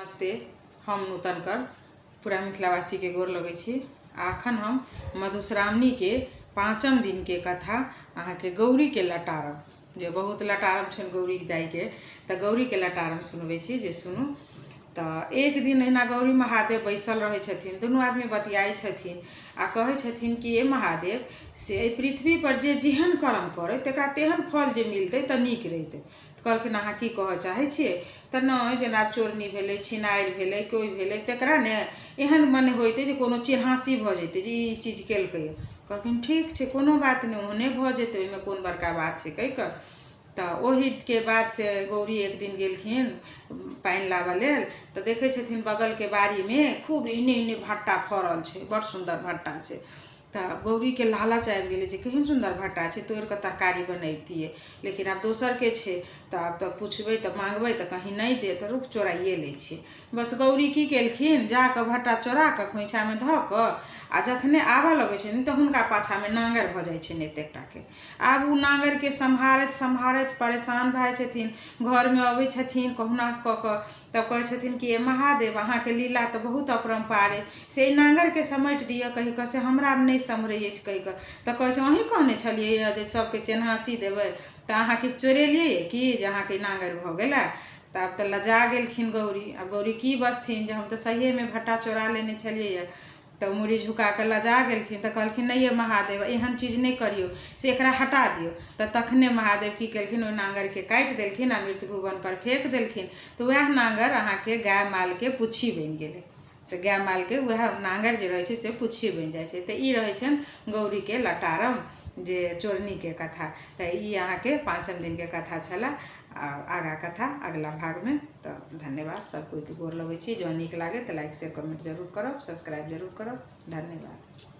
नमस्ते, हम नूतन कर पूरा मिथिलावासीके गोर लगै छी। आ अखन हम मधुश्रावणीके पाँचम दिनके कथा अहाँके गौरीके लटारम, जे बहुत लटारम छनि गौरी दाइके, तऽ गौरीके लटारम सुनबै छी जे सुनू। तऽ एक दिन एहिना गौरी महादेव बैसल रहै छथिन, दुनू आदमी बतियाइ छथिन आ कहै छथिन कि हे महादेव, से एहि पृथ्वीपर जे जेहन कर्म करै तकरा तेहन फल जे मिलतै तऽ नीक रहितै। तऽ कहलखिन अहाँ की कहऽ चाहै छियै? तऽ नहि, जेना आब चोरनी भेलै, छिनारि भेलै, कोइ भेलै, तकरा ने एहन मने होइतै जे कोनो चिन्हासी भऽ जइतै जे ई चीज केलकैए। कहलखिन ठीक छै, कोनो बात नहि, ओहने भऽ जेतै, ओहिमे कोन बड़का बात छै कहि कऽ। तऽ ओहिके बाद से गौरी एक दिन गेलखिन पानि लाबऽ लेल, तऽ देखै छथिन बगलके बाड़ीमे खूब एहने एहने भट्टा फड़ल छै, बड़ सुन्दर भट्टा छै। तऽ गौरीके लालच आबि गेलै जे केहन सुन्दर भट्टा छै, तोड़ि कऽ तरकारी बनैबतियै, लेकिन आब दोसरके छै तऽ आब तऽ पुछबै तऽ माँगबै तऽ कहीँ नहि देत, रुक चोराइए लै छियै। बस गौरी की केलखिन, जा कऽ भट्टा चोरा कऽ खोँइछामे धऽ कऽ आ जखने आबऽ लगै छथिन तऽ हुनका पाछाँमे नाङ्गरि भऽ जाइ छनि एतेक टाके। आब ओ नाङ्गरिके सम्हारैत सम्हारैत परेशान भऽ जाइ छथिन। घरमे अबै छथिन कहुना कऽ कऽ, तब कहै छथिन कि हे महादेव, अहाँके लीला तऽ बहुत अपरम्पार अछि, से एहि नाङ्गरिके समेटि दिअ कहि कऽ, से हमरा नहि सम्हरै अछि कहि कऽ। तऽ कहै छै अहीँ कहने छलियै जे सभके चेन्हासी देबै, तऽ अहाँ किछु चोरेलियै की जे अहाँके ई नाङ्गरि भऽ गेलै? तऽ आब तऽ लजा गेलखिन गौरी। आब गौरी की बजथिन जे हम तऽ सहिएमे भट्टा चोरा लेने छलियै। तऽ मूड़ी झुका कऽ लजा गेलखिन। तऽ कहलखिन नहि ये महादेव, एहन चीज नहि करियौ, से एकरा हटा दियौ। तऽ तखने महादेव की केलखिन, ओहि नाङ्गरिके काटि देलखिन आ मृत्यु भुवनपर फेक देलखिन। तऽ उएह नाङ्गरि अहाँके गाय मालके पुच्छी बनि गेलै। से गाय मालके उएह नाङ्गरि जे रहै छै से पुच्छी बनि जाइ छै। तऽ ई रहै छनि गौरीके लटारम जे चोरनीके कथा। तऽ ई अहाँके पाँचम दिनके कथा छलए। आ आगाँ कथा अगिला भागमे। तऽ धन्यवाद, सब कोइके गोर लगै छी। जँ नीक लागै तऽ लाइक शेयर कमेंट जरूर करब, सब्सक्राइब जरूर करब। धन्यवाद।